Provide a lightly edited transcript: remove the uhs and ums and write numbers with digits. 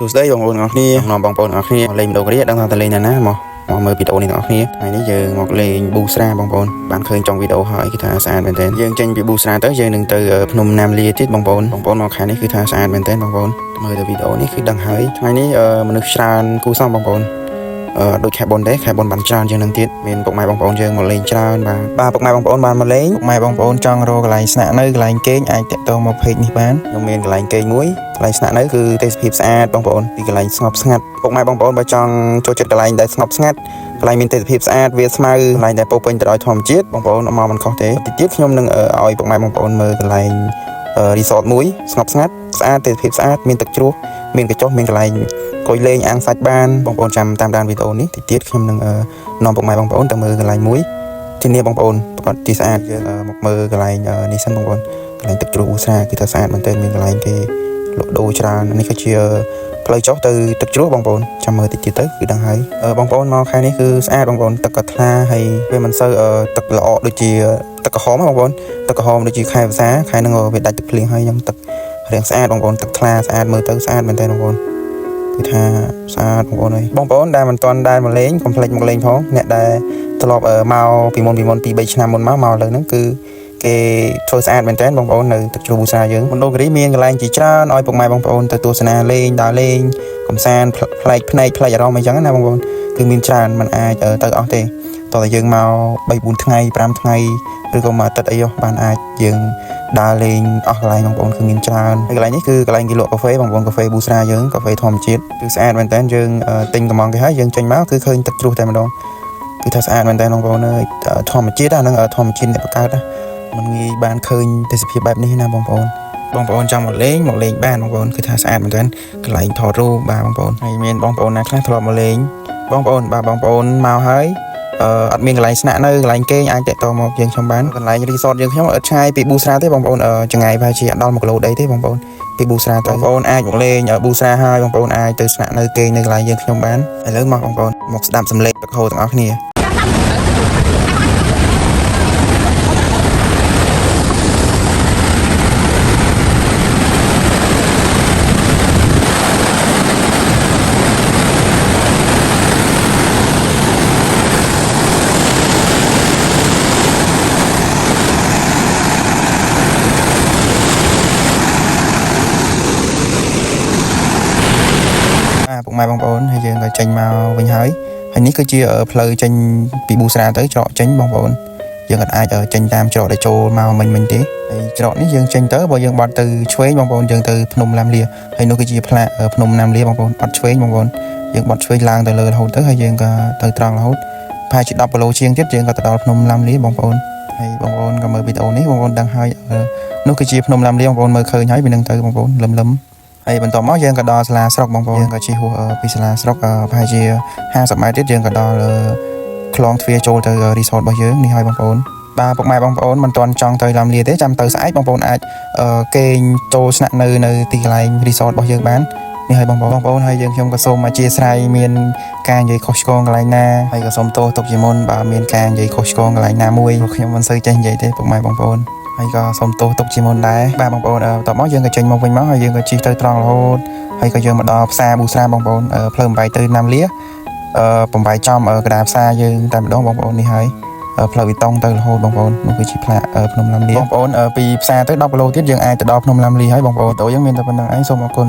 សួស្តីបងប្អូនទាំងអស់គ្នានាំបងប្អូនទាំងអស់គ្នាមកលេងមណ្ឌលគិរីដឹងថាទៅលេងណាណាមកមកមើលវីដេអូនេះទាំងអស់គ្នាថ្ងៃនេះយើងមកលេងប៊ូស្រាបងប្អូនបានឃើញចុងវីដេអូហើយគឺថាស្អាតមែនទែនយើងចេញពីប៊ូស្រាទៅយើងនឹងទៅភ្នំណាមលាទៀតបងប្អូនបងប្អូនមកខាងនេះគឺថាស្អាតមែនទែនបងប្អូនមើលទៅវីដេអូនេះគឺដឹងហើយថ្ងៃនេះមនុស្សច្រើនគូសមបងប្អូន អឺដូចខែបុនទេខែបុនបានច្រើនជាងនឹងទៀតមានពុកម៉ែបងប្អូនយើងមកលេងច្រើនបាទបាទពុកម៉ែបងប្អូនបានមកលេងពុកម៉ែបងប្អូនចង់រកកន្លែងស្នាក់នៅកន្លែងគេងអាចតាក់ទងមក page នេះបានខ្ញុំមានកន្លែងគេងមួយកន្លែងស្នាក់នៅគឺទេសភាពស្អាតបងប្អូនទីកន្លែងស្ងប់ស្ងាត់ពុកម៉ែបងប្អូនបើចង់ចូលចិត្តកន្លែងដែលស្ងប់ស្ងាត់កន្លែងមានទេសភាពស្អាតវាស្មៅកន្លែងដែលពោរពេញទៅដោយធម្មជាតិបងប្អូនអត់មកមិនខុសទេតិចទៀតខ្ញុំនឹងឲ្យពុកម៉ែបងប្អូនមើលកន្លែង resort មួយស្ងប់ស្ងាត់ស្អាតទេសភាពស្អាតមានទឹកជ្រោះមានកញ្ចុះមានកន្លែង អង្គុយលេងអាំងសាច់បានបងប្អូនចាំតាមដានវីដេអូនេះតិចទៀតខ្ញុំនឹងនាំពុកម៉ែបងប្អូនទៅមើលកន្លែងមួយធានាបងប្អូនប្រកាសជាស្អាតយើងមកមើលកន្លែងនេះសិនបងប្អូនកន្លែងទឹកជ្រោះឧស្សាហ៍គឺថាស្អាតមែនទែនមានកន្លែងគេលក់ដូរច្រើននេះគឺជាផ្លូវចុះទៅទឹកជ្រោះបងប្អូនចាំមើលតិចទៀតទៅគឺដឹងហើយបងប្អូនមកខែនេះគឺស្អាតបងប្អូនទឹកក៏ថ្លាហើយវាមិនសូវទឹកល្អដូចជាទឹកក្រហមបងប្អូនទឹកក្រហមដូចជាខែវស្សាខែហ្នឹងវាដាច់ទឹកភ្លៀងហើយខ្ញុំទឹករាងស្អាតបងប្អូនទឹកថ្លាស្អាតមើលទៅស្អាតមែនទែនបងប្អូន គឺថាស្អាតបងប្អូនអើយបងប្អូនដែលមិនទាន់ដែលមកលេងកុំភ្លេចមកលេងផងអ្នកដែលធ្លាប់មកពីមុនពីមុន2 3ឆ្នាំមុនមកមកលើហ្នឹងគឺគេធ្វើស្អាតមែនតើបងប្អូននៅទឹកជ្រោះប៊ូស្រាយើងមណ្ឌលគិរីមានកន្លែងជាច្រើនឲ្យពុកម៉ែបងប្អូនទៅទស្សនាលេងដើរលេងកំសាន្តប្លែកភ្នែកប្លែកអារម្មណ៍អីចឹងណាបងប្អូនគឺមានច្រើនมันអាចទៅអស់ទេតោះតែយើងមក3 4ថ្ងៃ5ថ្ងៃឬក៏មួយអាទិត្យអីបានអាចយើង ដើរលេងអស់កន្លែងបងប្អូនគឺមានច្រើនហើយកន្លែងនេះគឺកន្លែងគេលក់កាហ្វេបងប្អូនកាហ្វេប៊ូស្រាយើងកាហ្វេធម្មជាតិគឺស្អាតមែនតើយើងទិញកំងគេហើយយើងចេញមកគឺឃើញទឹកជ្រោះតែម្ដងគឺថាស្អាតមែនតើបងប្អូនអើយធម្មជាតិអាហ្នឹងធម្មជាតិអ្នកបង្កើតណាมันងាយបានឃើញទេសភាពបែបនេះណាបងប្អូនបងប្អូនចង់មកលេងមកលេងបានបងប្អូនគឺថាស្អាតមែនតើកន្លែងថតរូបបាទបងប្អូនហើយមានបងប្អូនណាខ្លះធ្លាប់មកលេងបងប្អូនបាទបងប្អូនមកហើយ អឺអត់មានកន្លែងស្នាក់នៅកន្លែងគេងអាចតាក់ទងមកយើងខ្ញុំបានកន្លែងរីសតយើងខ្ញុំអត់ឆ្ងាយពីប៊ូស្រាទេបងប្អូនចង្ងាយប្រហែលជាដល់1គីឡូដីទេបងប្អូនពីប៊ូស្រាទៅបងប្អូនអាចមកលេងប៊ូស្រាហើយបងប្អូនអាចទៅស្នាក់នៅគេងនៅកន្លែងយើងខ្ញុំបានឥឡូវមកបងប្អូនមកស្ដាប់សំឡេងទឹកហូរទាំងអស់គ្នា បាទពុកម៉ែបងប្អូនហើយយើងក៏ចេញមកវិញហើយហើយនេះគឺជាផ្លូវចេញពីប៊ូស្រាទៅច្រកចេញបងប្អូនយើងក៏អាចចេញតាមច្រកដែលចូលមកមិញមិញទេហើយច្រកនេះយើងចេញទៅបើយើងបត់ទៅឆ្វេងបងប្អូនយើងទៅភ្នំឡាមលាហើយនោះគឺជាផ្លាកភ្នំណាមលាបងប្អូនបត់ឆ្វេងបងប្អូនយើងបត់ឆ្វេងឡើងទៅលើរហូតទៅហើយយើងក៏ទៅត្រង់រហូតប្រហែលជា10គីឡូជាងទៀតយើងក៏ទៅដល់ភ្នំឡាមលាបងប្អូនហើយបងប្អូនក៏មើលវីដេអូនេះបងប្អូនដឹងហើយនោះគឺជាភ្នំឡាមលាបងប្អូនមើលឃើញហើយពីនឹងទៅបងប្អូនលឹមលឹម ហើយបន្ទាប់មកយើងក៏ដល់សាលាស្រុកបងប្អូនយើងក៏ជិះហួសពីសាលាស្រុកប្រហែលជា50ម៉ែត្រទៀតយើងក៏ដល់ក្លងទ្វារចូលទៅរីសតរបស់យើងនេះហើយបងប្អូនបាទពុកម៉ែបងប្អូនមិនទាន់ចង់ទៅឡាំលាទេចាំទៅស្អែកបងប្អូនអាចគេងចូលស្នាក់នៅនៅទីកន្លែងរីសតរបស់យើងបាននេះហើយបងប្អូនបងប្អូនហើយយើងខ្ញុំក៏សូមអធិស្ឋានមានការនិយាយខុសឆ្គងកន្លែងណាហើយក៏សូមទោសទុកជាមុនបើមានការនិយាយខុសឆ្គងកន្លែងណាមួយព្រោះខ្ញុំមិនសូវចេះនិយាយទេពុកម៉ែបងប្អូន ហើយក៏សូមទោសទុកជាមុនដែរបាទបងប្អូនបន្ទាប់មកយើងក៏ចេញមកវិញមកហើយយើងក៏ជិះទៅត្រង់រហូតហើយក៏យើងមកដល់ផ្សារប៊ូស្រាបងប្អូនផ្លូវបំបីទៅណាំលាបំបីចំកណ្ដាលផ្សារយើងតែម្ដងបងប្អូននេះហើយផ្លូវវិតុងទៅរហូតបងប្អូននោះគឺជាផ្លាកភ្នំឡាំលាបងប្អូនពីផ្សារទៅ10គីឡូទៀតយើងអាចទៅដល់ភ្នំឡាំលាហើយបងប្អូនតើយើងមានតែប៉ុណ្្នឹងឯងសូមអរគុណ